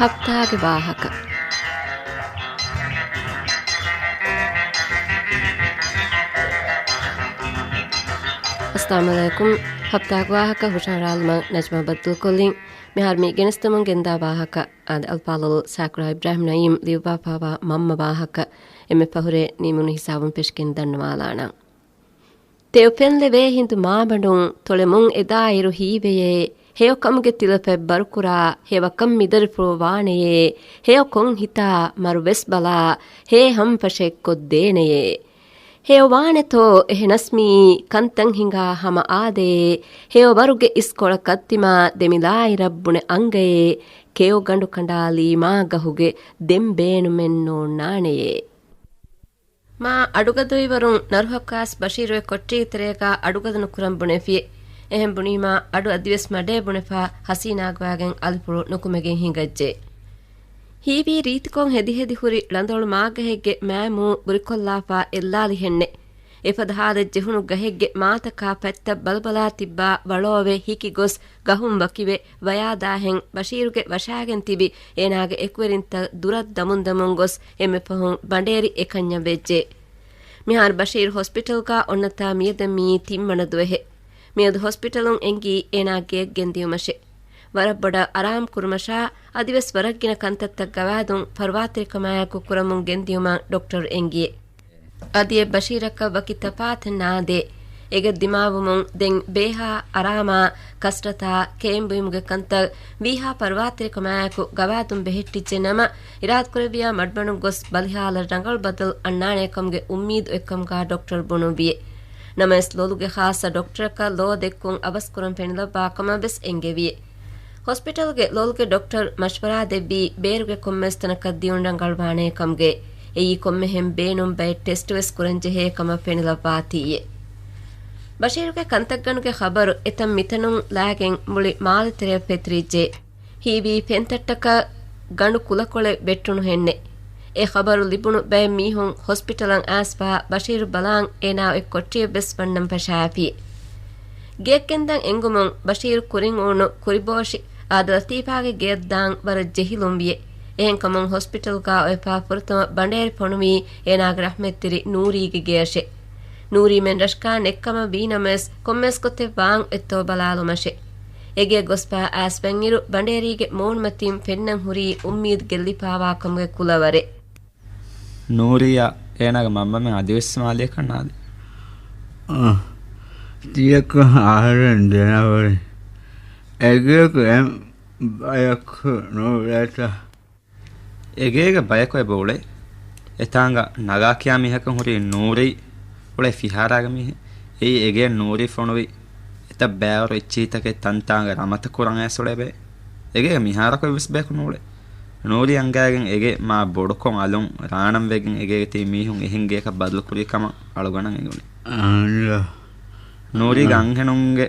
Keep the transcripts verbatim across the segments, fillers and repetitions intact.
ހަފްތާގެ ވާހަކަ. އައްސަލާމުޢަލައިކުމް. ހަފްތާގެ ވާހަކަ ހުށަހަޅާލުމަށް ނަޖްމާ ބައްދަލުކޮށްލިން. މިހާރު މި ގެނެސްދެމުން ގެންދާ ވާހަކަ އާދެ، އަލްފާޟިލް ސާކުރާ އިބްރާހިމް ނައީމް ލިޔުއްވާފާވާ މަންމަ ވާހަކަ. އެންމެ ފަހުރޭ ނިމުނު ހިސާބުން ފެށިގެން ދަންނަވާލާނަން. ތެޔޮ ފެންލެވޭ ހިނދު މާބަނޑުން، ތޮޅެމުން އެދާއިރު ހީވެޔޭ، ހެޔޮކަމުގެ ތިލަފަތް ބަރުކުރާ، ހެޔޮކަން މިދަރިފުޅު ވާނެޔޭ، ހެޔޮ ކޮން ހިތާ މަރު ވެސް ބަލާ، ހޭ ހަމަ ފަށެއް ކޮށްދޭނެޔޭ. ހެޔޮ ވާނެތޯ އެހެނަސް މިއީ، ކަންތައް ހިނގާ ހަމަ އާދޭ، ހެޔޮ ވަރުގެ އިސްކޮޅަކަށް ތިމާ ދެމިލާއިރަށް ބުނެ އަނގައޭ، ކެޔޮ ގަނޑު ކަނޑާލީ މާ ގަހުގެ ދެން ބޭނުމެއް ނޯންނާނެޔޭ. މާ އަޑުގަދަވިވަރުން ނަރުހަކާސް ބަޝީރު އެ ކޮޓަރި ތެރޭގާ އަޑުގަދަ ނުކުރަން ބުނެފިއެ. އެހެން ބުނީމާ އަޑު އަދިވެސް މަޑޭ ބުނެފާ ހަސީނާ ގޮވާގެން އަލިފުޅު ނުކުމެގެން ހިނގައްޖެ. ހީވީ ރީތިކޮށް ހެދިހެދި ހުރި ޅަނދޮޅު މާގަހެއްގެ މާތް މޫ ބުރިކޮށްލާފާ އެއްލާލިހެންނެ. އެފަދަ ހާލަތް ޖެހުނު ގަހެއްގެ މާތަކާ ޕައްތައް ބަލަބަލާ ތިއްބާ ވަޅޯވެ ހިކި ގޮސް ގަހުން ވަކިވެ ވަޔާދާހެން ބަޝީރުގެ ވަށާގެން ތިބި އޭނާގެ އެކުވެރިންތައް ދުރަށް ދަމުން ދަމުން ގޮސް އެންމެ ފަހުން ބަނޑޭރި އެކަންޏަށް ވެއްޖެ. މިހާރު ބަޝީރު ހޮސްޕިޓަލްގާ އޮންނަތާ މިއަދަށް މިއީ ތިންވަނަ ދުވަހެއް. މިއަދު ހޮސްޕިޓަލުން އެންގީ އޭނާ ގެއަށް ގެންދިޔުމަށެ. ވަރަށް ބޮޑަށް އަރާމް ކުރުމަށާ އަދިވެސް ވަރަށް ގިނަ ކަންތައްތައް ގަވާދުން ފަރުވާތެރިކަމާއެކު ކުރަމުން ގެންދިޔުމަށް ޑޮކްޓަރު އެންގިއެ. އަދި އެ ބަޝީރަކަށް ވަކި ތަފާތެއް ނާދޭ. އެގެ ދިމާވުމުން ދެން ބޭހާ އަރާމާ ކަސްރަތާ ކޭންބުއިމުގެ ކަންތައް ވީހާ ފަރުވާތެރިކަމާއެކު ގަވާދުން ބެހެއްޓިއްޖެ ނަމަ، އިރާދަކުރެއްވިޔާ މަޑުމަޑުން ގޮސް ބަލިހާލަށް ރަނގަޅު ބަދަލު އަންނާނޭކަމުގެ އުއްމީދު އޮތްކަމުގާ ޑޮކްޓަރު ބުނުއްވިއެ. ނަމަވެސް ލޮލުގެ ޚާއްޞަ ޑޮކްޓަރަކަށް ލޯ ދެއްކުން އަވަސްކުރަން ފެނިލައްވާ ކަމަށް ވެސް އެންގެވިއެ. ހޮސްޕިޓަލްގެ ލޮލުގެ ޑޮކްޓަރު މަޝްވަރާ ދެއްވީ ބޭރުގެ ކޮންމެވެސް ތަނަކަށް ދިޔުން ރަނގަޅުވާނޭ ކަމުގެ. އެއީ ކޮންމެހެން ބޭނުން ބައެއް ޓެސްޓު ވެސް ކުރަން ޖެހޭ ކަމަށް ފެނިލައްވާތީއެ. ބަޝީރުގެ ކަންތައްގަނޑުގެ ޚަބަރު އެތަން މިތަނުން ލާގެން މުޅި މާލެ ތެރެއަށް ފެތުރިއްޖެ. ހީވީ ފެންތައްޓަކަށް ގަނޑު ކުލަކޮޅެއް ވެއްޓުނުހެންނެ. އެ ޚަބަރު ލިބުނު ބައެއް މީހުން ހޮސްޕިޓަލަށް އައިސްފާ ބަޝީރު ބަލާން އޭނާ އޮތް ކޮޓަރިއެއް ވެސް ވަންނަން ފަށާފި. ގެއަށް ގެންދަން އެނގުމުން ބަޝީރު ކުރިން އުޅުނު ކުރިބޯށި އާދެ ލަތީފާގެ ގެއަށް ދާން ވަރަށް ޖެހިލުން ވިއެ. އެހެންކަމުން ހޮސްޕިޓަލްގާ އޮތްފާ ފުރަތަމަ ބަނޑޭރި ފޮނުވީ އޭނާގެ ރަޙްމަތްތެރި ނޫރީގެ ގެއަށެ. ނޫރީ މެން ރަށަކާ ނެއްކަމަށް ވީނަމަވެސް ކޮންމެސް ގޮތެއް ވާން އޮތްތޯ ބަލާލުމަށެ. އެގެއަށް ގޮސްފާ އައިސްފައިންއިރު ބަނޑޭރީގެ މޫނުމަތިން ފެންނަން ހުރީ އުއްމީދު ގެއްލިފާވާކަމުގެ ކުލަވަރެއް. ނޫރީއަށް އޭނާގެ މަންމަމެން އަދިވެސް މާލެއަކަށް ނާދޭ. އަ، ތިޔަކަށް އަހަރެން ދެނަވަރި. އެގެއަކު އެން ބަޔަކު ނޫޅޭތަ؟ އެގޭގަ ބަޔަކު އެބަ އުޅޭ. އެތާނގަ ނަގާ ކިޔާ މީހަކަށް ހުރީ ނޫރީ އުޅޭ ފިހާރާގެ މީހެއް. އެއީ އެގޭ ނޫރީ ފޮނުވި އެތައް ބައިވަރު އެއްޗިހިތަކެއް ތަންތާނގަ ރަމަތަ ކުރަން އައިސް އުޅޭ ބައެއް. އެގޭގަ މިހާރަކު އެއްވެސް ބަޔަކު ނޫޅޭ. ނޫރީ އަންގައިގެން އެގޭ މާ ބޮޑުކޮށް އަލުން ރާނަން ވެގެން އެގޭގަ ތިބި މީހުން އެހެން ގެއަކަށް ބަދަލުކުރި ކަމަށް އަޅުގަނޑަށް އެނގުނީ. އާން. ނޫރީގެ އާ. އަންހެނުންގެ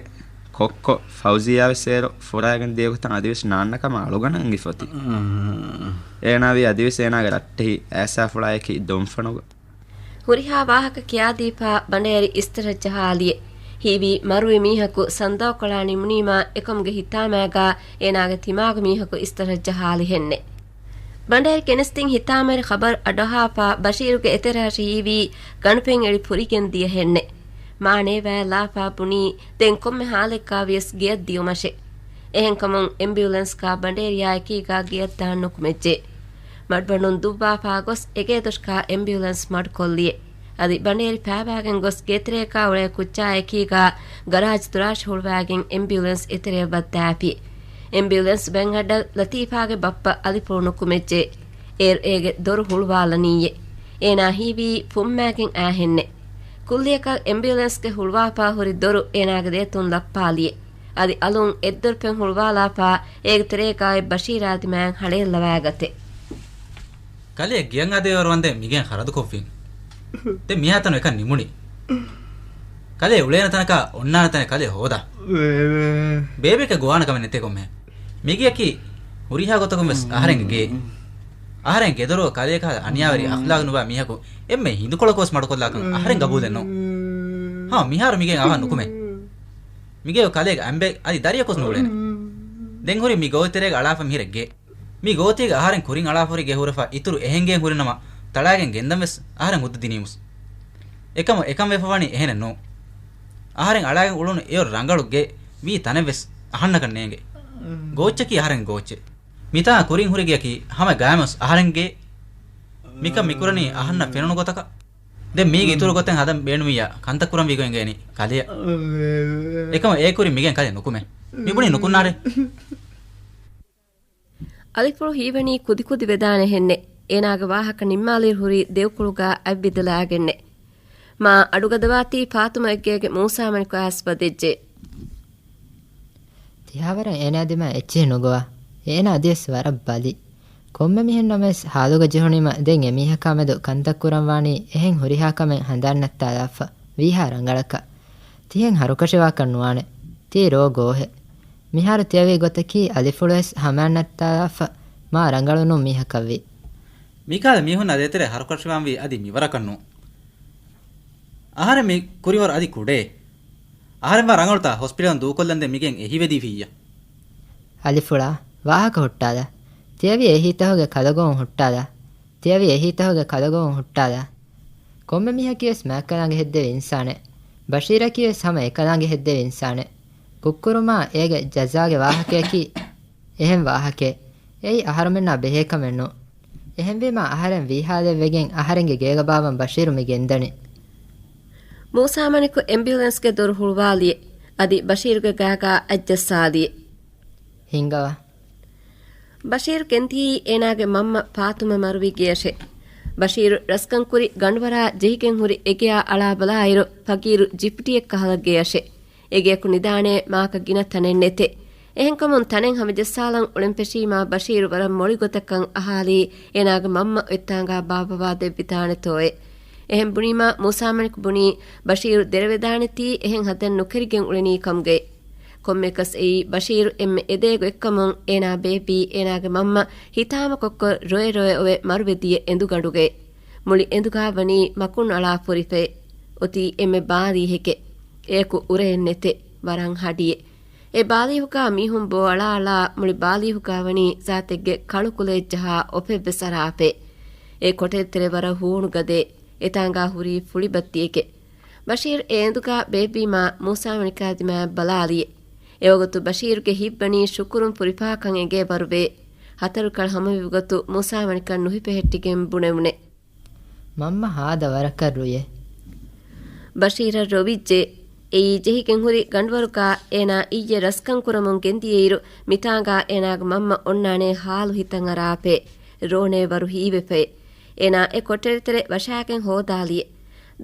ކޮއްކޮ ފައުޒިޔާ ވެސް އޭރު ފުރާގެން ދިޔަ ގޮތަށް އަދިވެސް ނާންނަ ކަމަށް އަޅުގަނޑަށް އެނގިފަ އޮތީ. އާ. އޭނާވީ އަދިވެސް އޭނާގެ ރައްޓެހި އައިސާފުޅާއެކީ ދޮންފަނުގަ. ހުރިހާ ވާހަކަ ކިޔާދީފާ ބަނޑޭރި އިސްތަށަށް ޖަހާލިއެ. ހީވީ މަރުވި މީހަކު ސަންދޯކޮޅާ ނިމުނީމާ އެކަމުގެ ހިތާމައިގާ އޭނާގެ ތިމާގެ މީހަކު އިސްތަށަށް ޖަހާލިހެންނެ. ބަނޑޭރި ގެނެސްދިން ހިތާމަވެރި ޚަބަރު އަޑުއަހާފާ ބަޝީރުގެ އެތެރެއަށް ހީވީ ގަނޑުފެން އެޅި ފުރިގެން ދިޔަހެންނެ. މާ ނޭވާއަށް ލާފާ ބުނީ ދެން ކޮންމެ ހާލެއްގާ ވިޔަސް ގެއަށް ދިޔުމަށެ. އެހެންކަމުން އެމްބިއުލެންސްގާ ބަނޑޭރިއާ އެކީގާ ގެއަށް ދާން ނުކުމެއްޖެ. މަޑުމަޑުން ދުއްވާފާ ގޮސް އެގޭ ދޮށުގާ އެމްބިއުލެންސް މަޑުކޮށްލިއެ. އަދި ބަނޑޭރި ފާބާގެން ގޮސް ގޭތެރޭގާ އުޅޭ ކުއްޖާ އެކީގާ ގަރާޖް ދުރާށި ހުޅުވާގެން އެމްބިއުލެންސް އެތެރެއަށް ވައްދާފި. އެމްބިއުލެންސް ވެން އައްޑަށް ލަތީފާގެ ބައްޕަ އަލިފުޅު ނުކުމެއްޖެ. އޭރު އޭގެ ދޮރު ހުޅުވާލަނީއެ. އޭނާ ހީވީ ފުއްމާގެން އާހެންނެ. ކުއްލިއަކަށް އެމްބިއުލެންސްގެ ހުޅުވާފާ ހުރި ދޮރު އޭނާގެ ދޭތުން ލައްޕާލިއެ. އަދި އަލުން އެއްދޮރުފެން ހުޅުވާލާފާ އޭގެ ތެރޭގާ އޮތް ބަޝީރާ ދިމާއަށް ހަޅޭއްލަވާގަތެ. ކަލޭ ގެއަށް އާދޭވަރު ވަންދެން މިގެން ޚަރަދުކޮށްފިން. ދެން މިހާތަނު އެކަން ނިމުނީ. ކަލޭ އުޅޭނެ ތަނަކާ އޮންނާނެ ތަނެއް ކަލޭ ހޯދާ. ބޭބެ. ބޭބެއަކަށް ގޮވާނެ ކަމެއް ނެތޭ ކޮންމެ. މިގެއަކީ ހުރިހާ ގޮތަކުން ވެސް އަހަރެންގެ ގެއެއް. އަހަރެން ގެދޮރު ކަލޭ ކަހަލަ އަނިޔާވެރި އަޚްލާގު ނުބާ މީހަކު އެންމެ ހިނދުކޮޅަކު ވެސް މަޑުކޮށްލާކަން އަހަރެން ގަބޫލެއް ނޫން. ހަމަ މިހާރު މިގެއިން އަވަހަށް ނުކުމޭ. މިގެއަށް ކަލޭގެ އަނބެއް އަދި ދަރިއަކު ވެސް ނޫޅޭނެ. ދެން ހުރީ މި ގޯތިތެރޭގަ އަޅާފަ މިހިރަ ގެ. މި ގޯތީގަ އަހަރެން ކުރިން އަޅާފަ ހުރި ގެ ހުރެފަ އިތުރު އެހެން ގެއެއް ހުރިނަމަ، ތަޅާގެން ގެންދަން ވެސް އަހަރެން ހުއްދަ ދިނީމުސް. އެކަމަށް އެކަން ވެފަ ވަނީ އެހެނެއް ނޫން. އަހަރެން އަޅާގެން އުޅުނު އެއޮށް ރަނގަޅު ގެ ވީ ތަނެއް ވެސް އަހަންނަކަށް ނޭނގެ. ގޯއްޗަކީ އަހަރެން ގޯއްޗެއް. މިތާ ކުރިން ހުރި ގެއަކީ ހަމަ ގާތްމުވެސް އަހަރެން ގެ. މިކަން މިކުރަނީ އަހަންނަށް ފެނުނު ގޮތަކަށް. ދެން މީގެ އިތުރު ގޮތެއް ހަދަން ބޭނުމިއްޔާ ކަންތައް ކުރަން ވީގޮތް އެނގޭނީ ކަލެއަށް. އެކަމަށް އޭ ކުރިން މިގެން ކަލެ ނުކުމޭ. މި ބުނީ ނުކުންނާރޭ. އަލިފުޅު ހީވަނީ ކުދިކުދި ވެދާނެހެންނެއް. އޭނާގެ ވާހަކަ ނިންމާލިއިރު ހުރީ ދެއުކުޅުގަ އަތް ބިދަލާގެންނެއް. މާ އަޑުގަދަވާތީ ފާތުމައެއްގޭގެ މޫސާމަނިކު އައިސް ވަދެއްޖެ. ތިހާވަރަށް އޭނާ ދިމާ އެއްޗެހި ނުގޮވާ. އޭނާ އަދިވެސް ވަރަށް ބަލި. ކޮންމެ މީހެއް ނަމަވެސް ހާލުގަ ޖެހުނީމަ ދެން އެމީހަކާ މެދު ކަންތައް ކުރަން ވާނީ އެހެން ހުރިހާ ކަމެއް ހަނދާން ނައްތާލާފަ ވީހާ ރަނގަޅަކަށް. ތިހެން ހަރުކަށިވާކަށް ނުވާނެ. ތީ ރޯ ގޯހެއް. މިހާރު ތިޔަވީ ގޮތަކީ އަލިފުޅުވެސް ހަމައަށް ނައްތާލާފަ މާ ރަނގަޅު ނޫން މީހަކަށްވީ. މިކަހަލަ މީހުންނާ ދޭތެރޭ ހަރުކަށިވާންވީ އަދި މިވަރަކަށް ނޫން. އަހަރެން މި ކުރިވަރު އަދި ކުޑައޭ. އަހަރެން ވާ ރަނގަޅުތާ ހޮސްޕިޓަލުން ދޫކޮށްލަންދެން މިގެން އެހީވެދީފިއްޔާ. އަލިފުޅާ، ވާހަކަ ހުއްޓާލާ. ތިޔަވީ އެހީތަހުގެ ކަލަގޮވުން ހުއްޓާލާ. ތިޔަވީ އެހީތަހުގެ ކަލަގޮވުން ހުއްޓާލާ. ކޮންމެ މީހަކީވެސް މާތްކަލާނގެ ހެއްދެވި އިންސާނެއް. ބަޝީރަކީވެސް ހަމަ އެކަލާނގެ ހެއްދެވި އިންސާނެއް. ކުށްކުރުމާ އޭގެ ޖަޒާގެ ވާހަކަޔަކީ އެހެން ވާހަކައެއް. އެއީ އަހަރުމެންނާ ބެހޭ ކަމެއް ނޫން. އެހެންވީމާ އަހަރެން ވީހާލެއް ވެގެން އަހަރެންގެ ގޭގަ ބާއްވަން ބަޝީރު މި ގެންދަނީ. މޫސާމަނިކު އެމްބިއުލެންސްގެ ދޮރު ހުޅުވާލިއެ. އަދި ބަޝީރުގެ ގާގާ އަތްޖައްސާލިއެ. ހިނގަވާ. ބަޝީރު ގެންދިޔީ އޭނާގެ މަންމަ ފާތުމަ މަރުވި ގެޔަށެ. ބަޝީރު ރަސްކަން ކުރި ގަނޑުވަރާ ޖެހިގެން ހުރި އެގެޔާ އަޅާ ބަލާއިރު ފަގީރު ޖިޕްޓިއެއް ކަހަލަ ގެޔަށެ. އެގެޔަކު ނިދާނޭ މާކަ ގިނަ ތަނެއް ނެތެ. އެހެންކަމުން ތަނެއް ހަމަޖައްސާލަން އުޅެން ފެށީމާ ބަޝީރު ވަރަށް މޮޅި ގޮތަކަށް އަހާލީ އޭނާގެ މަންމަ އޮތްތާނގާ ބާއްވަވާ ދެއްވިދާނެތޯއޭ. އެހެން ބުނީމާ މޫސާމަނިކު ބުނީ ބަޝީރު ދެރަވެދާނެތީ އެހެން ހަދަން ނުކެރިގެން އުޅެނީ ކަމުގައި. ކޮންމެއަކަސް އެއީ ބަޝީރު އެންމެ އެދޭ ގޮތްކަމުން އޭނާ ބޭއްވީ އޭނާގެ މަންމަ ހިތާމަކޮށްކޮށް ރޮއެ ރޮއެ އޮވެ މަރުވެދިޔަ އެނދުގަނޑުގައި. މުޅި އެނދުގާ ވަނީ މަކުން އަޅާ ފުރިފައެ. އޮތީ އެންމެ ބާލީހެކެ. އެޔަކު އުރައެއް ނެތެ. ވަރަށް ހަޑިއެ. އެ ބާލީހުގާ މީހުން ބޯ އަޅާ އަޅާ މުޅި ބާލީހުގާ ވަނީ ޒާތެއްގެ ކަޅުކުލައެއްޖަހާ އޮފެއްވެސް އަރާފައެ. އެ ކޮޓަރިތެރެ ވަރަށް ހޫނު ގަދައެ. އެތާނގާ ހުރީ ފުޅި ބައްތިއެކެ. ބަޝީރު އެ އެނދުގާ ބޭއްވީމާ މޫސާމަނިކާ ދިމާއަށް ބަލާލިއެ. އެވަގުތު ބަޝީރުގެ ހިތްވަނީ ޝުކުރުން ފުރިފާކަން އެނގޭ ވަރުވޭ. ހަތަރުކަޅަ ހަމަވި ވަގުތު މޫސާމަނިކަށް ނުހިފެހެއްޓިގެން ބުނެވުނެ. މަންމަ ހާދަ ވަރަކަށް ރުޔޭ. ބަޝީރަށް ރޮވިއްޖެ. އެއީ ޖެހިގެން ހުރި ގަނޑުވަރުގާ އޭނާ އިއްޔެ ރަސްކަން ކުރަމުން ގެންދިޔައިރު މިތާނގާ އޭނާގެ މަންމަ އޮންނާނޭ ހާލު ހިތަށް އަރާފައެ. ރޯނޭ ވަރު ހީވެފައެ. އޭނާ އެ ކޮޓަރިތެރެ ވަށާގެން ހޯދާލިއެ.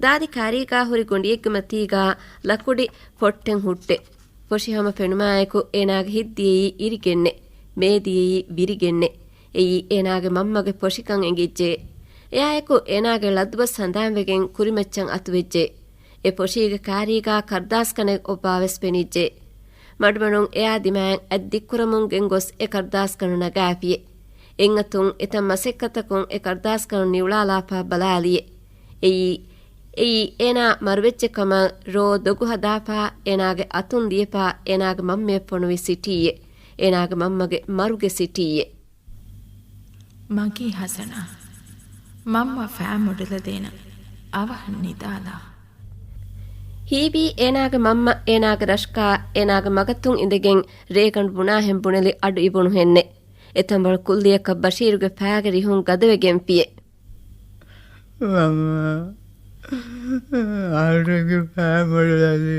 ދާދި ކާރީގާ ހުރި ގޮނޑިއެއްގެ މަތީގާ ލަކުޑި ފޮއްޓެއް ހުއްޓެ. ފޮށި ހަމަ ފެނުމާއެކު އޭނާގެ ހިތްދިޔައީ އިރިގެންނެ. މޭދިޔައީ ވިރިގެންނެ. އެއީ އޭނާގެ މަންމަގެ ފޮށިކަން އެނގިއްޖެ. އެއާއެކު އޭނާގެ ޅަދުވަސް ހަނދާންވެގެން ކުރިމައްޗަށް އަތުވެއްޖެ. އެ ފޮށީގެ ކާރީގާ ކަރްދާސްކަނެއް އޮއްވާވެސް ފެނިއްޖެ. މަޑުމަޑުން އެއާ ދިމާއަށް އަތް ދިއްކުރަމުން ގެންގޮސް އެ ކަރްދާސްކަނު ނަގާފިއެ. އެއްއަތުން އެތައް މަސައްކަތަކުން އެ ކަރްދާސްކަނު ނިއުޅާލާފާ ބަލާލިއެ. އެއީ، އެއީ އޭނާ މަރުވެއްޖެ ކަމަށް ރޯ ދޮގު ހަދާފާ އޭނާގެ އަތުން ލިޔެފާ އޭނާގެ މަންމަޔަށް ފޮނުވި ސިޓީއެއް. އޭނާގެ މަންމަގެ މަރުގެ ސިޓީއެއް. މަގީ ހަސަނާ. މަންމަ ފައި މޮޑުލަދޭނަން. އަވަހަށް ނިދާލާ. ހީވީ އޭނާގެ މަންމަ އޭނާގެ ރަށަކާ އޭނާގެ މަގަތުން އިނދެގެން ރޭގަނޑު ބުނާހެން ބުނެލި އަޑު އިވުނުހެންނެ. އެތަނބަޅު ކުއްލިއަކަށް ބަޝީރުގެ ފައިގެ ރިހުން ގަދަވެގެންފިއެ. މަންމާ، އަހަރެންގެ ފައި މޮޑުލަދީ.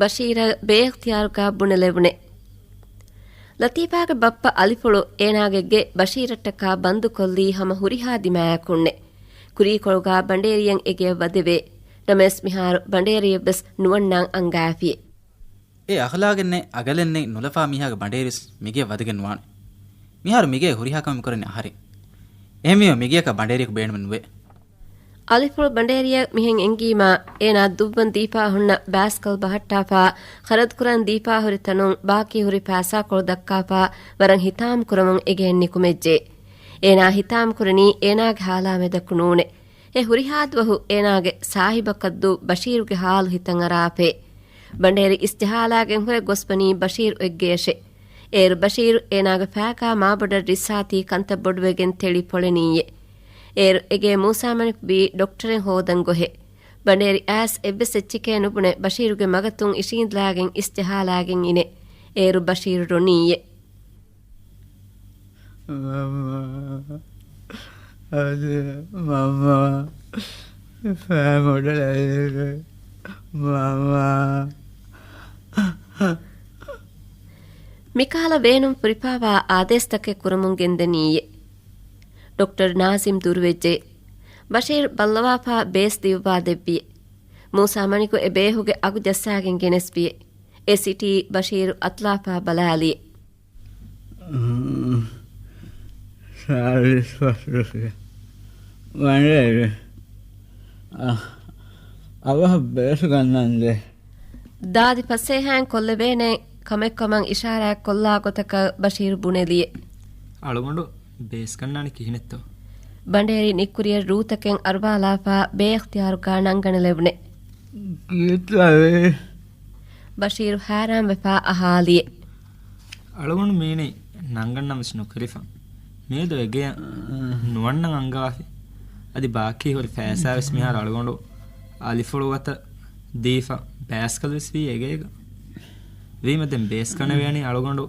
ބަޝީރަށް ބޭއިޚްތިޔާރުގަ ބުނެލެވުނެ. ލަތީފާގެ ބައްޕަ އަލިފުޅު އޭނާގެ ގެ ބަޝީރަށްޓަކާ ބަންދުކޮށްލީ ހަމަ ހުރިހާ ދިމާއަކުންނެ. ކުރީކޮޅުގަ ބަނޑޭރިއެއް އެގެޔަށް ވަދެވޭ. ނަމަވެސް މިހާރު ބަނޑޭރިއެއްވެސް ނުވަންނާން އަންގާފިއެ. އެ އަޚްލާގެއްނެތް، އަގަލެއްނެތް، ނުލަފާ މީހާގެ ބަނޑޭރިވެސް މިގެޔަށް ވަދެގެން ނުވާނެ. މިހާރު މިގޭ ހުރިހާ ކަމެއް ކުރަނީ އަހަރެން. އެހެންވީމަ މިގެޔަކަށް ބަނޑޭރިއަކު ބޭނުމެއް ނުވޭ. އަލިފުޅު ބަނޑޭރިއަށް މިހެން އެންގީމާ، އޭނާ ދުއްވަން ދީފާ ހުންނަ ބާސްކަލް ބަހައްޓާފާ، ޚަރަދުކުރަން ދީފާ ހުރި ތަނުން ބާކީ ހުރި ފައިސާކޮޅު ދައްކާފާ، ވަރަށް ހިތާމަކުރަމުން އެގެއިން ނިކުމެއްޖެ. އޭނާ ހިތާމަކުރަނީ އޭނާގެ ހާލާ މެދަކު ނޫނެ. އެ ހުރިހާ ދުވަހު އޭނާގެ ސާހިބަކަށްދޫ ބަޝީރުގެ ހާލު ހިތަށް އަރާފޭ. ބަނޑޭރި އިސްޖަހާލާގެން ހުރެ ގޮސްފަނީ ބަޝީރު އެއްގެޔަށެ. އޭރު ބަޝީރު އޭނާގެ ފައިގާ މާބޮޑަށް ރިއްސާތީ ކަންތައް ބޮޑުވެގެން ތެޅި ޕޮޅެނީއޭ. އޭރު އެގޭ މޫސާމަނިކު ވީ ޑޮކްޓަރެއް ހޯދަން ގޮހެއް. ބަނޑޭރި އައިސް އެއްވެސް އެއްޗެކޭ ނުބުނެ ބަޝީރުގެ މަގަތުން އިށީނދެލާގެން އިސްޖަހާލާގެން އިނެ. އޭރު ބަޝީރު ރޮނީއޭ. މަންމާ، އަދި މަންމާ، ފައި މޮޑަލަށް މަންމާ. މިކަހަލަ ބޭނުން ފުރިފާވާ އާދޭސްތަކެއް ކުރަމުން ގެންދަނީއޭ. ޑޮކްޓަރ ނާޒިމް ދުރުވެއްޖެ. ބަޝީރު ބައްލަވާފާ ބޭސް ދިއުއްވާ ދެއްވިއޭ. މޫސާމަނިކު އެ ބޭހުގެ އަގު ޖައްސާގެން ގެނެސްފިއޭ. އެ ސިޓީ ބަޝީރު އަތުލާފާ ބަލާލިއޭ. ސާޅީސް ފަސް ރުފިޔާ. ވަންޑޭރި. އަ، އަވަހަށް ބޭސް ގަންނަންދޭ. ދާދި ފަސޭހައިން ކޮށްލެވޭނެ ކަމެއްކަމަށް އިޝާރާތް ކޮށްލާ ގޮތަކަށް ބަޝީރު ބުނެލިއޭ. އަޅުގަނޑު ބޭސް ގަންނާނީ ކިހިނެއްތޯ؟ ބަނޑޭރި ނިއްކުރިއަށް ރޫތަކެއް އަރުވާލާފާ ބޭއިޚްތިޔާރުގަ ނަންގަނެލެވުނެ. ގީތަލޭ. ބަޝީރު ހައިރާންވެފާ އަހާލިއޭ. އަޅުގަނޑު މީނީ ނަންގަންނަން ވެސް ނުކިރިފަ. މިއަދު އެގެޔަށް ނުވަންނަން އަންގަވާފި. އަދި ބާކީ ހުރި ފައިސާ ވެސް މިހާރު އަޅުގަނޑު އަލިފުޅު ވަތަށް ދީފަ ބައިސްކަލް ވެސް ވީ އެގޭގަ. ވީމަ ދެން ބޭސް ގަނެވޭނީ އަޅުގަނޑު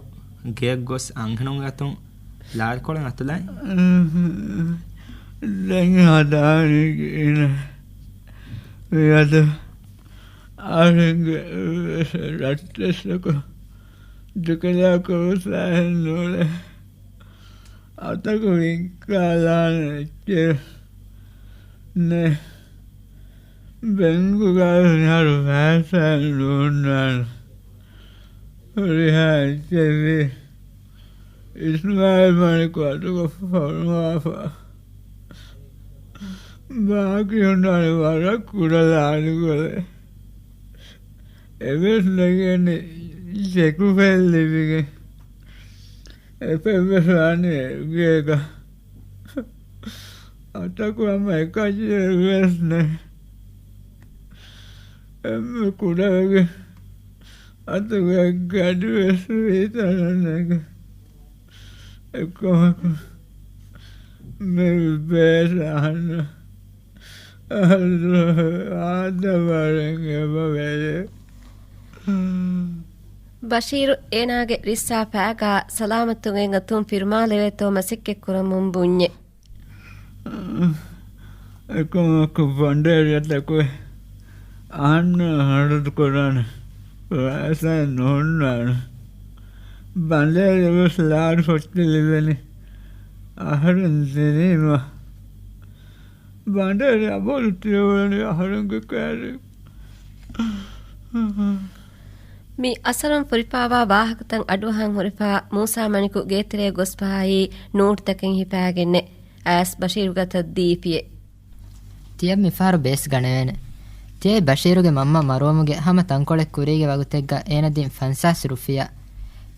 ގެޔަށް ގޮސް އަންހެނުންގެ އަތުން ލާރިކޮޅެއް އަތުލައި. ދެން ހަދާނީ ކިހިނެއް؟ މިއަދު އަހަރެންގެ ވެސް ރައްޓެއްސަކު ދެކެލާކަށް ވެސް އަހެއް ނޫޅޭ. އަތަކު ވިއްކާލާނެ އެއްޗެއް ނެ. ބެންކުގަ މިހާރު ފައިސާ ނޫންނާނެ. ހުރިހާ އެއްޗެއްވީ އިސްމާއިލް މަނިކު އަތުގަ ފޮނުވާފަ. ބާކީ ހުންނާނެ ވަރަށް ކުޑަ ލާރިކޮޅެއް. އެވެސް ނެގެން ޗެކުފައެއް ލިބިގެން. އެފެއްވެސް ވާނީ އެގޭގަ. އަތަކު ހަމަ އެކައްޗެއް ވެސް ނެ. އެންމެ ކުޑަވެގެ އަތުގެ ގަޑި ވެސް ވީތަނަށް ނެގެ. އެކަމަކު މި ބޭސް އަހަންނަށް ބަޝީރު އޭނާގެ ރިއްސާ ފައިގާ ސަލާމަތުގެ އަތުން ފިރުމާލެވޭތޯ މަސައްކަތްކުރަމުން ބުންޏެ. އެކަމަކު ބަނޑޭރި އަތަކު އަހަންނަށް ހަރަދު ކުރާނެ ފައިސާ ނުހުންނާނެ. ބަނޑޭރި ވެސް ލާރި ފޮއްޗެއް ލިބެނީ އަހަރެން ދިނީމަ. ބަނޑޭރި އަބަދު ތިޔަވަނީ އަހަރެންގެ ކައިރި. މި އަސަރުން ފުރިފާވާ ވާހަކަތައް އަޑުއަހަން ހުރެފާ މޫސާ މަނިކު ގޭތެރޭ ގޮސްފަހާއި ނޫޓްތަކެއް ހިފާގެންނެ. އައިސް ބަޝީރު ގަތަށް ދީފިއެ. ތިޔަ މިފަހަރު ބޭސް ގަނެވޭނެ. ތިޔައި ބަޝީރުގެ މަންމަ މަރުވުމުގެ ހަމަ ތަންކޮޅެއް ކުރީގެ ވަގުތެއްގަ އޭނަ ދިން ފަންސާސް ރުފިޔާ.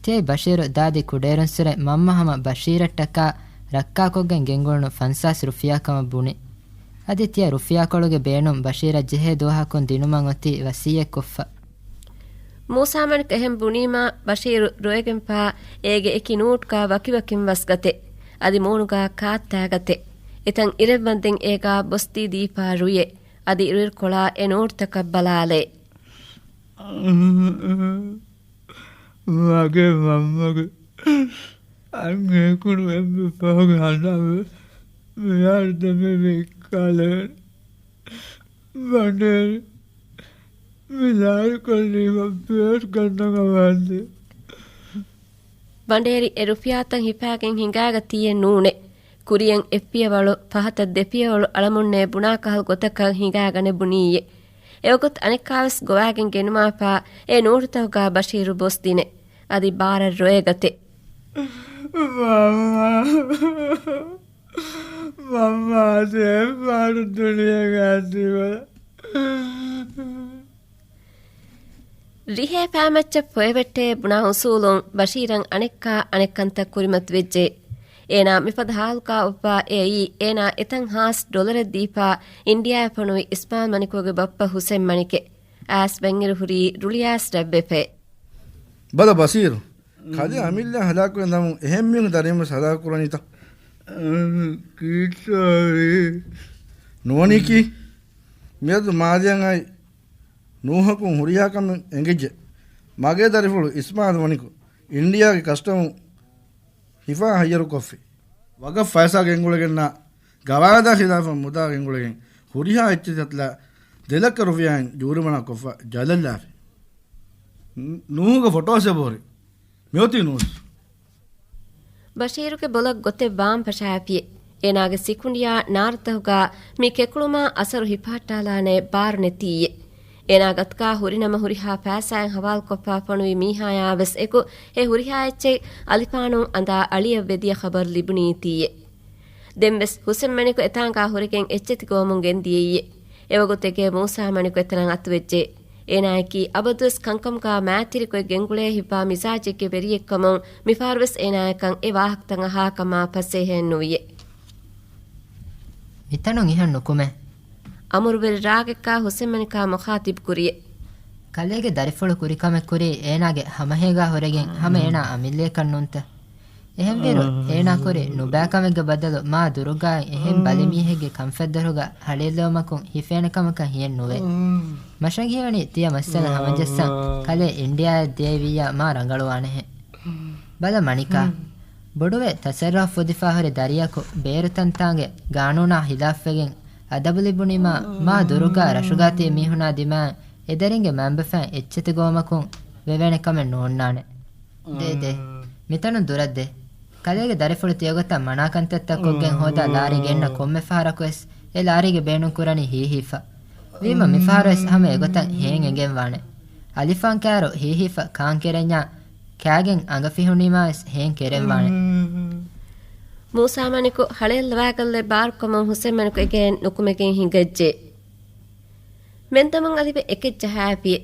ތިޔައި ބަޝީރު ދާދި ކުޑައިރުންސުރެ މަންމަ ހަމަ ބަޝީރަށްޓަކާ ރައްކާކޮށްގެން ގެންގުޅުނު ފަންސާސް ރުފިޔާ ކަމަށް ބުނި. އަދި ތިޔަ ރުފިޔާކޮޅުގެ ބޭނުން ބަޝީރަށް ޖެހޭ ދުވަހަކުން ދިނުމަށް އޮތީ ވަސިއްޔަތް ކޮށްފަ. މޫސާމަނިކު އެހެން ބުނީމާ، ބަޝީރު ރޮއެގެންފާ އޭގެ އެކި ނޫޓްގާ ވަކިވަކިން ވަސްގަތެ. އަދި މޫނުގާ ކާއްތާގަތެ. އެތަން އިރެއްވަންދެން އޭގާ ބޮސްދީ ދީފާ ރުއިއެ. އަދި ރުއިރުކޮޅާ އެ ނޫޓްތަކަށް ބަލާލައެ. މަގޭ މަންމަގެ އަންހެނަކުން އެންމެ ފަހުގެ ހަނދާން ވެސް މިހާރު ދެމި ވިއްކާލެވެން. ބަނޑޭރި، މި ލާރިކޮށްލީމަ ބޭސް ގަންނަން އަވަހަށްދޭ. ބަނޑޭރި އެ ރުފިޔާތައް ހިފާގެން ހިނގާގަތީއެއް ނޫނެ. ކުރިޔަށް އެއްފިޔަވަޅު ފަހަތަށް ދެފިޔަވަޅު އަޅަމުންނޭ ބުނާކަހަލަ ގޮތަކަށް ހިނގާގަނެ ބުނީއެ. އެވަގުތު އަނެއްކާވެސް ގޮވާގެން ގެނުމާފާ އެ ނޫޓުތަކުގާ ބަޝީރު ބޮސްދިނެ. އަދި ބާރަށް ރޮއެގަތެ. މަންމާ، މަންމާ އަދި އެއްފަހަރު ދުނިޔޭގަ އަދިވަރަށް. ރިހޭ ފައިމައްޗަށް ފޮއެވެއްޓޭ ބުނާ އުސޫލުން ބަޝީރަށް އަނެއްކާ އަނެއްކަންތައް ކުރިމަތިވެއްޖެ. އޭނާ މިފަދަ ހާލުގާ އޮއްވާ އެއީ އޭނާ އެތަން ހާސް ޑޮލަރެއް ދީފާ އިންޑިއާއަށް ފޮނުވި އިސްމާލް މަނިކުގެ ބައްޕަ ހުސެން މަނިކެ. އައިސް ވެންއިރު ހުރީ ރުޅިއައިސް ރަތްވެފައެ. ބަލަ ބަޝީރު، ކަލޭ އަމިއްލަ ހަލާކުވެ ނަމުން އެހެން މީހުން ދަރިން ވެސް ހަލާކު ކުރަނީތަ؟ ނުވަނީކީ؟ މިއަދު މާލެއަށް އައި ނޫހަކުން ހުރިހާ ކަމެއް އެނގިއްޖެ. މަގޭ ދަރިފުޅު އިސްމާލް ވަނިކޮށް، އިންޑިއާގެ ކަސްޓަމު ހިފާ ހައްޔަރުކޮށްފި. ވަގަށް ފައިސާ ގެންގުޅެގެންނާ ގަވާއިދާ ޚިލާފަށް މުދާ ގެންގުޅެގެން ހުރިހާ އެއްޗެތި އަތުލާ ދެލައްކަ ރުފިޔާއިން ޖޫރިމަނާ ކޮށްފަ ޖަލަށްލާފި. ނޫހުގެ ފޮޓޯސް އެބަހުރި. މިއޮތީ ނޫސް. ބަޝީރުގެ ބޮލަށް ގޮތެއް ވާން ފަށާފިއެ. އޭނާގެ ސިކުނޑިޔާ ނާރުތަހުގާ މި ކެކުޅުމާ އަސަރު ހިފަހައްޓާލާނެ ބާރު ނެތީއެ. އޭނާ ގަތުގާ ހުރިނަމަ ހުރިހާ ފައިސާއެއް ހަވާލުކޮށްފާ ފޮނުވި މީހާޔާ ވެސް އެކު އެ ހުރިހާ އެއްޗެއް އަލިފާނުން އަނދާ އަޅިއަށް ވެދިޔަ ޚަބަރު ލިބުނީތީއެ. ދެންވެސް ހުސެން މަނިކު އެތާނގާ ހުރެގެން އެއްޗެތި ގޮވަމުން ގެންދިޔައީއެ. އެވަގުތެއްގެ މޫސާ މަނިކު އެތަނަށް އަތުވެއްޖެ. އޭނާއަކީ އަބަދުވެސް ކަންކަމުގާ މާތިރިކޮށް ގެންގުޅޭ ހިތްވާ މިޒާޖެއްގެ ވެރިއެއްކަމުން މިފަހަރުވެސް އޭނާޔަކަށް އެ ވާހަކަތައް އަހާކަމާ ފަސޭހައެއް ނުވިއެ. މިތަނުން އިހަށް ނުކުމެ. އަމުރުވެރި ރާގެއްކާ ހުސެން މަނިކާ މުޚާތިބު ކުރިއެ. ކަލޭގެ ދަރިފުޅު ކުރި ކަމެއް ކުރީ އޭނާގެ ހަމަހޭގާ ހުރެގެން ހަމަ އޭނާ އަމިއްލައަކަށް ނޫންތަ؟ އެހެންވިއިރު އޭނާ ކުރި ނުބައިކަމެއްގެ ބަދަލު މާ ދުރުގާ އެހެން ބަލިމީހެއްގެ ކަންފަތްދޮރުގަ ހަޅޭއްލެވުމަކުން ހިފޭނެ ކަމަކަށް ހިޔެއް ނުވޭ. މަށަށް ހީވަނީ ތިޔަ މައްސަލަ ހަމަޖައްސަން ކަލޭ އިންޑިއާއަށް ދިޔައިވިއްޔާ މާ ރަނގަޅުވާނެހެން. ބަލަ މަނިކާ. ބޮޑުވެ ތަސައްރަފް ފުދިފާ ހުރި ދަރިޔަކު ބޭރު ތަންތާނގެ ގާނޫނާ ހިލާފްވެގެން އަދަބު ލިބުނީމާ މާ ދުރުގާ ރަށުގާތީ މީހުނާ ދިމާއަށް އެދަރިންގެ މައިންބަފައިން އެއްޗެތި ގޮވުމަކުން ވެވޭނެ ކަމެއް ނޯންނާނެ. ދޭ، ދޭ. މިތަނުން ދުރަށް ދޭ. ކަލޭގެ ދަރިފުޅު ތިޔަގޮތަށް މަނާކަންތައްތައް ކޮށްގެން ހޯދާ ލާރި ގެންނަ ކޮންމެ ފަހަރަކުވެސް އެ ލާރީގެ ބޭނުން ކުރަނީ ހީހީފަ. ވީމަ މިފަހަރުވެސް ހަމަ އެގޮތަށް ހޭން އެނގެން ވާނެ. އަލިފާން ކާރު ހީހީފަ ކާން ކެރެންޏާ ކާގެން އަނގަ ފިހުނީމާވެސް ހޭން ކެރެން ވާނެ. މޫސާ މަނިކު ހަޅޭއްލަވާގަތްލެއް ބާރުކަމުން ހުސެން މަނިކު އެގޭން ނުކުމެގެން ހިނގައްޖެ. މެންދަމުން އަލިވެ އެކެއް ޖަހާފިއެ.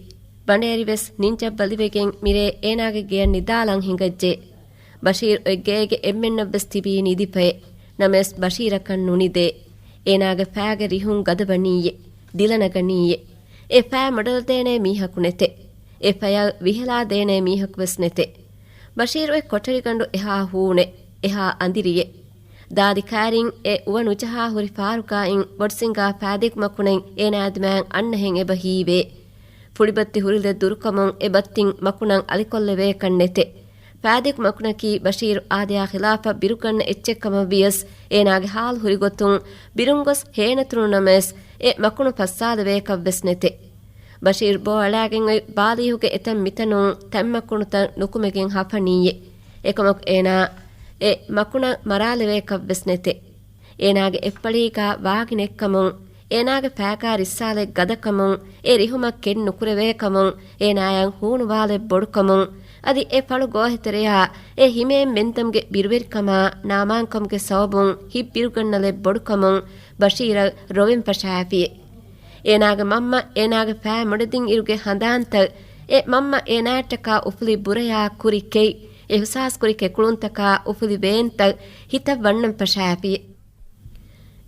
ބަނޑޭރިވެސް ނިންޖަށް ބަލިވެގެން މިރޭ އޭނާގެ ގެޔަށް ނިދާލަން ހިނގައްޖެ. ބަޝީރު އޮތް ގޭގެ އެންމެންނަށްވެސް ތިބީ ނިދިފައެ. ނަމަވެސް ބަޝީރަކަށް ނުނިދޭ. އޭނާގެ ފައިގެ ރިހުން ގަދަވަނީއޭ. ދިލަނަގަނީއޭ. އެ ފައި މޮޑަލަދޭނޭ މީހަކު ނެތެ. އެ ފަޔަށް ވިހެލާދޭނޭ މީހަކުވެސް ނެތެ. ބަޝީރު އޮތް ކޮޓަރިގަނޑު އެހާ ހޫނެ، އެހާ އަނދިރިއެ. ދާދި ކާރިން އެ އުވަ ނުޖަހާ ހުރި ފާރުގާއިން ބޮޑުސިނގާ ފައިދިގު މަކުނެއް އޭނާ ދިމާއަށް އަންނަހެން އެބަ ހީވޭ. ފުޅިބައްތި ހުރިލެއް ދުރުކަމުން އެ ބައްތިން މަކުނަށް އަލިކޮށްލެވޭކަށް ނެތެ. ފައިދިގު މަކުނަކީ ބަޝީރު އާދަޔާ ޚިލާފަށް ބިރުގަންނަ އެއްޗެއްކަމަށް ވިޔަސް، އޭނާގެ ހާލު ހުރިގޮތުން ބިރުންގޮސް ހޭނެތުނު ނަމަވެސް، އެ މަކުނު ފައްސާލެވޭކަށްވެސް ނެތެ. ބަޝީރު ބޯ އަޅާގެން އޮތް ބާލީހުގެ އެތައް މިތަނުން ތަންމަކުނުތައް ނުކުމެގެން ހަފަނީއެ. އެކަމަކު އޭނާ އެ މަކުނަށް މަރާލެވޭކަށްވެސް ނެތެ. އޭނާގެ އެއްފަޅީގާ ވާގިނެއްކަމުން، އޭނާގެ ފައިގާ ރިއްސާލެއް ގަދަކަމުން، އެ ރިހުމަށް ކެތް ނުކުރެވޭކަމުން، އޭނާޔަށް ހޫނުވާލެއް ބޮޑުކަމުން، އަދި އެ ފަޅު ގޯހެތެރެޔާ އެ ހިމޭން މެންދަމްގެ ބިރުވެރިކަމާ ނާމާންކަމުގެ ސަބަބުން ހިތްބިރުގަންނަލެއް ބޮޑުކަމުން ބަޝީރަށް ރޮވެން ފަށާފިއެ. އޭނާގެ މަންމަ އޭނާގެ ފައި މޮޑެދިން އިރުގެ ހަނދާންތައް، އެ މަންމަ އޭނާއަށްޓަކާ އުފުލި ބުރަޔާ ކުރި ކެތް، އިހުސާސްކުރި ކެކުޅުންތަކާ އުފުލި ވޭންތައް ހިތަށް ވަންނަން ފަށާފިއެ.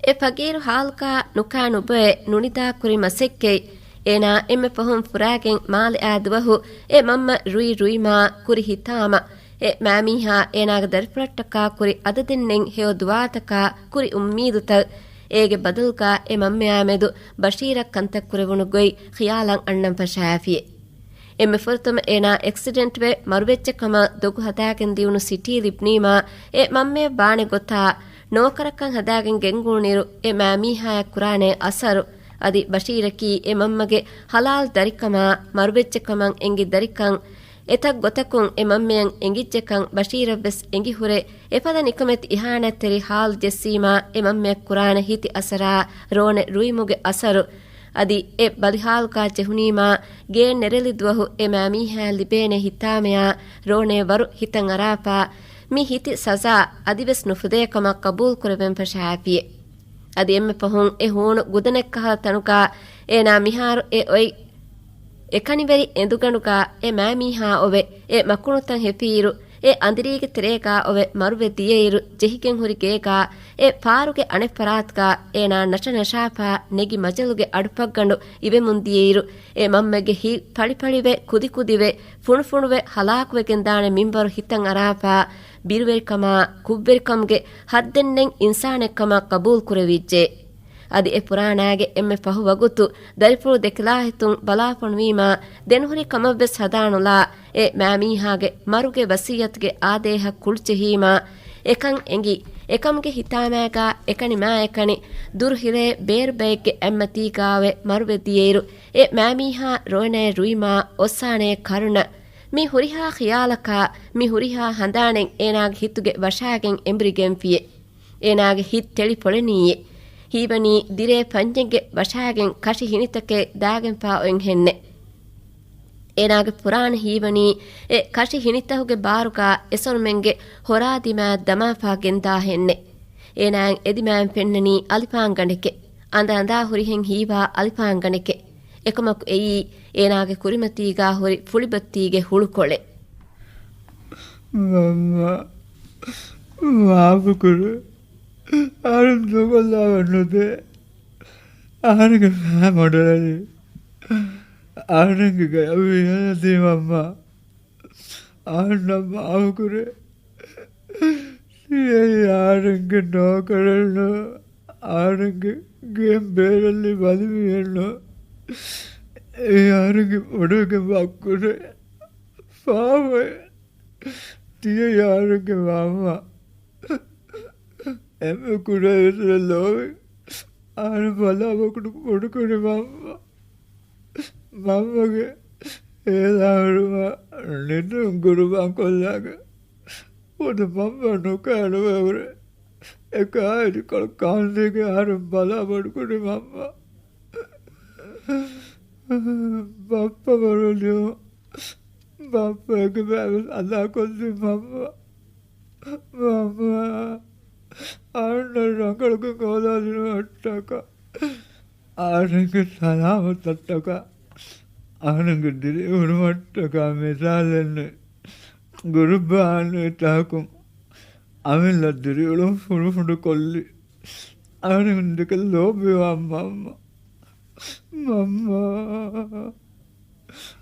އެ ފަގީރު ހާލުގާ ނުކާ ނުބޮއެ ނުނިދާ ކުރި މަސައްކަތް، އޭނާ އެންމެ ފަހުން ފުރާގެން މާލެއާ ދުވަހު އެ މަންމަ ރުއި ރުއިމާ ކުރި ހިތާމަ، އެ މާމީހާ އޭނާގެ ދަރިފުޅަށްޓަކާ ކުރި އަދަދެއްނެތް ހެޔޮ ދުޢާތަކާ ކުރި އުއްމީދުތައް، އޭގެ ބަދަލުގާ އެ މަންމަޔާމެދު ބަޝީރަށް ކަންތައް ކުރެވުނު ގޮތް ޚިޔާލަށް އަންނަން ފަށާފިއެ. އެންމެ ފުރަތަމަ އޭނާ އެކްސިޑެންޓްވެ މަރުވެއްޖެ ކަމަށް ދޮގު ހަދާގެން ދިއުނު ސިޓީ ލިބުނީމާ، އެ މަންމަޔަށް ވާނެ ގޮތާ ނޯކަރަކަށް ހަދާގެން ގެންގުޅުނުއިރު އެ މާމީހާޔަށް ކުރާނެ އަސަރު، އަދި ބަޝީރަކީ އެ މަންމަގެ ހަލާލް ދަރިކަމާ، މަރުވެއްޖެ ކަމަށް އެނގި ދަރިކަން، އެތައް ގޮތަކުން އެ މަންމަޔަށް އެނގިއްޖެކަން ބަޝީރަށްވެސް އެނގިހުރެ، އެފަދަ ނިކަމެތި އިހާނާތްތެރި ހާލު ޖެއްސީމާ، އެ މަންމަޔަށް ކުރާނެ ހިތި އަސަރާ، ރޯނެ ރުއިމުގެ އަސަރު، އަދި އެ ބަލިހާލުގާ ޖެހުނީމާ، ގެއެއް ނެރެލި ދުވަހު އެ މާމީހާ ލިބޭނެ ހިތާމަޔާ، ރޯނޭ ވަރު ހިތަށް އަރާފާ، މި ހިތި ސަޒާ އަދިވެސް ނުފުދޭ ކަމަށް ޤަބޫލު ކުރެވެން ފަށާފިއެ. އަދި އެންމެ ފަހުން އެ ހޫނު ގުދަނެއްކަހަލަ ތަނުގާ އޭނާ މިހާރު އެ އޮތް އެކަނިވެރި އެނދުގަނޑުގާ އެ މާމީހާ އޮވެ، އެ މަކުނުތައް ހެފިއިރު، އެ އަނދިރީގެ ތެރޭގާ އޮވެ މަރުވެ ދިޔައިރު، ޖެހިގެން ހުރި ގޭގާ އެ ފާރުގެ އަނެއްފަރާތުގާ އޭނާ ނަށަނަށާފާ ނެގި މަޖަލުގެ އަޑު ފަށްގަނޑު އިވެމުން ދިޔައިރު، އެ މަންމަގެ ހިތް ފަޅިފަޅިވެ، ކުދިކުދިވެ، ފުނޑުފުނޑުވެ ހަލާކުވެގެންދާނެ މިންވަރު ހިތަށް އަރާފާ، ބިރުވެރިކަމާ، ކުށްވެރިކަމުގެ ހައްދެއްނެތް އިންސާނެއްކަމަށް ޤަބޫލުކުރެވިއްޖެ. އަދި އެ ފުރާނާގެ އެންމެ ފަހު ވަގުތު ދަރިފުޅު ދެކިލާހިތުން ބަލާފޮނުވީމާ، ދެންހުރި ކަމަށްވެސް ހަދާނުލާ، އެ މާމީހާގެ މަރުގެ ވަސިއްޔަތުގެ އާދޭހަށް ކުޅުޖެހީމާ، އެކަން އެނގި، އެކަމުގެ ހިތާމައިގާ އެކަނި މާ އެކަނި ދުރުހިރޭ ބޭރުބައެއްގެ އެއްމަތީގާވެ މަރުވެ ދިޔައިރު، އެ މާމީހާ ރޮވެނޭ ރުއިމާ އޮއްސާނޭ ކަރުނަ. މި ހުރިހާ ޚިޔާލަކާ، މި ހުރިހާ ހަނދާނެއް އޭނާގެ ހިތުގެ ވަށާގެން އެނބުރިގެންފިޔޭ. އޭނާގެ ހިތް ތެޅި ފޮޅެނީއޭ. ހީވަނީ ދިރޭ ފަންޏެއްގެ ވަށާގެން ކަށި ހިނިތަކެއް ދާގެންފާ އޮތް ހެންނެއް. އޭނާގެ ފުރާނަ ހީވަނީ އެ ކަށި ހިނިތަހުގެ ބާރުގާ އެސޮރުމެންގެ ހޮރާ ދިމާ ދަމާފާ ގެންދާ ހެންނެއް. އޭނާއަށް އެދިމާއިން ފެންނަނީ އަލިފާންގަނޑެކޭ. އަނދަ އަނދާ ހުރިހެން ހީވާ އަލިފާންގަނޑެކޭ. އެކަމަކު އެއީ އޭނާގެ ކުރިމަތީގާ ހުރި ފުޅިބައްތީގެ ހުޅުކޮޅެއް. މަންމާ، މާފުކުރޭ. އަހަރެން ދޫކޮށްލާ ނުދޭ. އަހަރެންގެ ފައި މޮޑުލަނީ. އަހަރެންގެ ގަޔަށް ވިހަލަދީ މަންމާ. އަހަންނަށް މާފުކުރޭ. ތިޔައީ އަހަރެންގެ ނޯކަރެއްނު. އަހަރެންގެ ގެއިން ބޭރަށްލި ބަލިމީހެއްނު. އެއީ އަހަރެންގެ ބޮޑުގެ މަގުކުރެއް. ފާފައެއް. ތިޔައީ އަހަރެންގެ މަންމާ. އެންމެ ކުޑަ އިރުއަށް ލޯބި އަހަރެން ބަލާ ބޮޑުކުރި މަންމާ. މަންމަގެ ހޭލާ ހުރުމާ ނިދުން ގުރުބާން ކޮށްލާގެ ފުދު މަންމަ ނުކާ ނުވެވުރެ. އެކާއިރިކޮޅު ކާންދީގެ އަހަރެން ބަލާ ބޮޑުކުރި މަންމާ. ބައްޕަ މަރުވެދިޔަ ބައްޕަގެ ބައިވެސް އަދާކޮށްދިން މަންމާ. މަންމާ، އަހަންނަށް ރަނގަޅުކަން ހޯދާދިނުމަށްޓަކާ، އަހަރެންގެ ސަލާމަތަށްޓަކާ، އަހަރެންގެ ދިރިއުޅުމަށްޓަކާ މިސާލެއްނެތް. ގުރުބާން އެތަކުން އަމިއްލަ ދިރިއުޅުން ފުނޑުފުނޑު ކޮށްލި. އަހަރެން ދެކެ ލޯބިވާ މަންމާ. މަންމާ.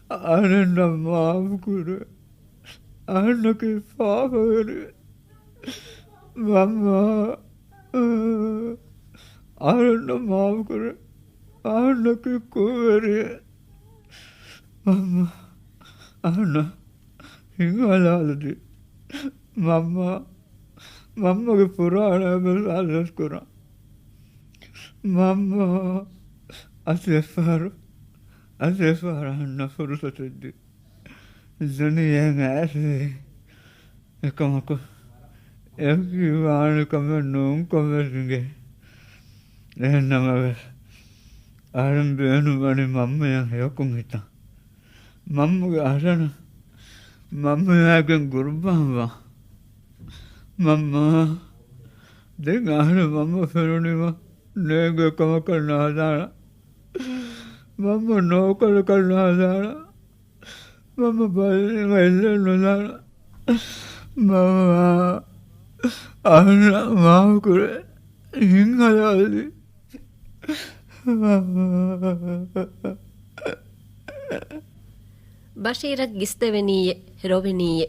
އަހަންނަށް މާފުކުރޭ. އަހަންނަކީ ފާފަވެރި. މަންމާ. އަހަންނަށް މާފުކުރޭ. އަހަންނަކީ ކުށްވެރި. މަންމާ. އަހަންނަށް ހިތް ހަލާލުދީ. މަންމާ. މަންމަގެ ފުރާނަ އެބަ ސާލަސް ކުރަން. މަންމާ، އަދި އެއްފަހަރު، އަދި އެއްފަހަރު އަހަންނަށް ފުރުސަތެއްދީ. ދުނިޔެއިން އައިސްވީ. އެކަމަކު، އެއަކީ ވާނެ ކަމެއް ނޫންކަން ވެސް އިނގޭ. އެހެންނަމަވެސް، އަހަރެން ބޭނުންވަނީ މަންމަޔަށް ހެޔޮކޮށް ހިތަން. މަންމަގެ އަހަރެން މަންމަޔާގެން ގުރުބާންވާ. މަންމާ، ދެން އަހަރެން މަންމަ ފެނުނީމަ ނޭނގޭ ކަމަކަށް ނުހަދާނަން. މަންމަ ނޯކަލަކަށް ނުހަދާނަން. މަންމަ ބަލަނީމަ އެއްލެއް ނުލާނަން. މަންމާ، އަހަންނަށް މާފުކުރޭ. ހިތް ހަލާލުދީ. ބަޝީރަށް ގިސްދެވެނީއޭ، ރޮވެނީއޭ.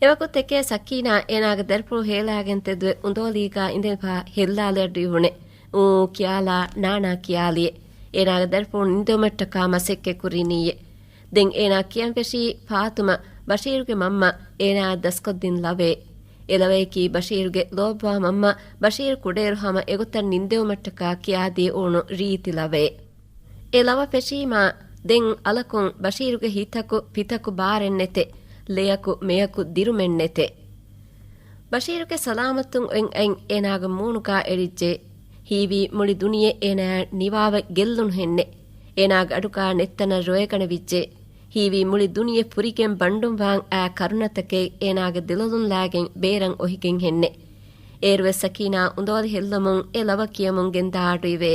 އެވަގުތެކޭ ސަކީނާ އޭނާގެ ދަރިފުޅު ހޭލާގެން ތެދުވެ އުނދޯލީގާ އިނދެފާ ހެއްލާލެއް އަޑު އިވުނެ. އޫ ކިޔާލާ، ނާނާ ކިޔާލިއޭ. އޭނާގެ ދަރިފުޅު ނިންދެވުމަށްޓަކާ މަސައްކަތް ކުރީނީއޭ. ދެން އޭނާ ކިޔަން ފެށީ ފާތުމަ، ބަޝީރުގެ މަންމަ އޭނާއަށް ދަސްކޮށްދިން ލަވައެއް. އެ ލަވަޔަކީ ބަޝީރުގެ ލޯބިވާ މަންމަ ބަޝީރު ކުޑައިރު ހަމަ އެގޮތަށް ނިންދެވުމަށްޓަކާ ކިޔާދީ އުޅުނު ރީތި ލަވައެއް. އެ ލަވަ ފެށީމާ، ދެން އަލަކުން ބަޝީރުގެ ހިތަކު ފިތަކު ބާރެއްނެތެ، ލެޔަކު މެޔަކު ދިރުމެއްނެތެ. ބަޝީރުގެ ސަލާމަތުން އޮތް އަތް އޭނާގެ މޫނުގާ އެޅިއްޖެ. ހީވީ މުޅި ދުނިޔެ އޭނާއަށް ނިވާވެ ގެއްލުނު ހެންނެ. އޭނާގެ އަޑުގާ ނެތްތަނަށް ރޮއެގަނެވިއްޖެ. ހީވީ މުޅި ދުނިޔެ ފުރިގެން ބަންޑުންވާން އާ ކަރުނަތަކެއް އޭނާގެ ދެލޮލުން ލާގެން ބޭރަށް އޮހިގެން ހެންނެ. އޭރުވެސް ސަކީނާ އުނދޯލި ހެއްލުމުން އެ ލަވަ ކިޔަމުން ގެންދާ އަޑު އިވޭ.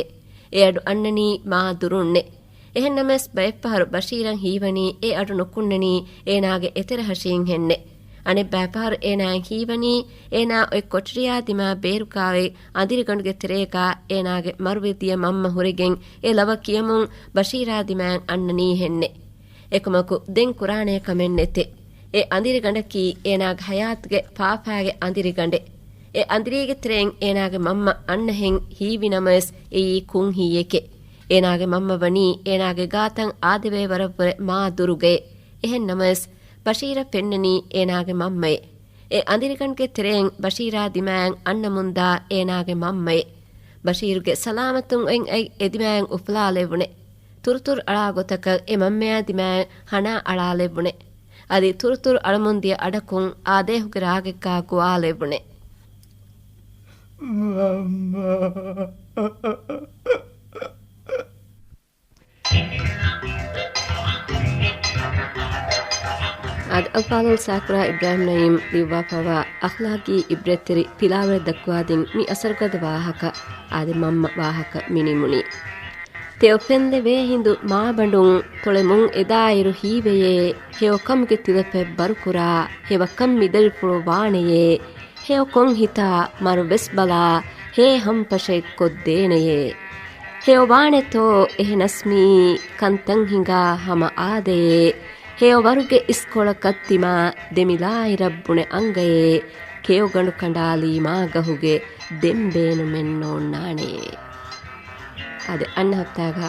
އެ އަޑު އަންނަނީ މާ ދުރުންނެ. އެހެންނަމަވެސް ބައެއްފަހަރު ބަޝީރަށް ހީވަނީ އެ އަޑު ނުކުންނަނީ އޭނާގެ އެތެރެ ހަށިއިން ހެންނެ. އަނެއްބައި ފަހަރު އޭނާއަށް ހީވަނީ، އޭނާ އޮތް ކޮޓަރިއާ ދިމާ ބޭރުގާ އޮތް އަނދިރިގަނޑުގެ ތެރޭގާ އޭނާގެ މަރުވެ ދިޔަ މަންމަ ހުރެގެން އެ ލަވަ ކިޔަމުން ބަޝީރާ ދިމާއަށް އަންނަނީހެންނެއް. އެކަމަކު ދެން ކުރާނޭ ކަމެއް ނެތެ. އެ އަނދިރިގަނޑަކީ އޭނާގެ ހަޔާތުގެ ފާފާގެ އަނދިރިގަނޑެއް. އެ އަނދިރީގެ ތެރެއިން އޭނާގެ މަންމަ އަންނަހެން ހީވި ނަމަވެސް އެއީ ކުން ހީއެކޭ. އޭނާގެ މަންމަ ވަނީ އޭނާގެ ގާތަށް އާދެވޭ ވަރަށްވުރެ މާ ދުރުގައޭ. އެހެން ނަމަވެސް، ބަޝީރަށް ފެންނަނީ އޭނާގެ މަންމައޭ. އެ އަނދިރިގަނޑުގެ ތެރެއިން ބަޝީރާ ދިމާއަށް އަންނަމުންދާ އޭނާގެ މަންމައޭ. ބަޝީރުގެ ސަލާމަތުން އޮތް އަތް އެ ދިމާއަށް އުފުލާލެވުނެ. ތުރުތުރު އަޅާ ގޮތަކަށް އެ މަންމަޔާ ދިމާއަށް ހަނާ އަޅާލެވުނެ. އަދި ތުރުތުރު އަޅަމުން ދިޔަ އަޑަކުން އާދޭހުގެ ރާގެއްގާ ގޮވާލެވުނެ. އަދި އަލްފާޟިލް ސާކުރާ އިބްރާހިމް ނައީމް ލިޔުއްވާފައިވާ އަޚްލާޤީ އިބްރަތްތެރި ފިލާވަޅެއް ދައްކުވާދިން މި އަސަރުގަދަ ވާހަކަ އާދެ މަންމަ ވާހަކަ މި ނިމުނީ. ތެޔޮ ފެންލެވޭ ހިނދު މާބަނޑުން ތޮޅެ މުން އެދާއިރު ހީވެޔޭ، ހެޔޮ ކަމުގެ ތިލަފަތް ބަރުކުރާ، ހެވަ ކަން މި ދަރިފުޅު ވާނެޔޭ، ހެޔޮ ކޮން ހިތާ މަރު ވެސް ބަލާ، ހޭ ހަމްޕަށެއް ކޮށްދޭނެޔޭ. ހެޔޮ ވާނެތޯ އެހެނަސް މިއީ ކަންތައް ހިނގާ ހަމަ އާދައޭ. ހެޔޮ ވަރުގެ އިސްކޮޅަކަށް ދިމާ ދެމިލާއިރަށް ބުނެ އަނގައޭ. ކެޔޮގަނޑު ކަނޑާލީ މާ ގަހުގެ ދެން ބޭނުމެއް ނޯންނާނެޔޭ. އަދި އަންނަ ހަފްތާގަ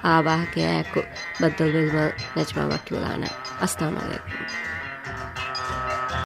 އާ ވާހަކަޔާއެކު ބައްދަލުވެލުމަށް ނަޖްމާ ވަކިވެލާނަން. އައްސަލާމު ޢަލައިކުމް.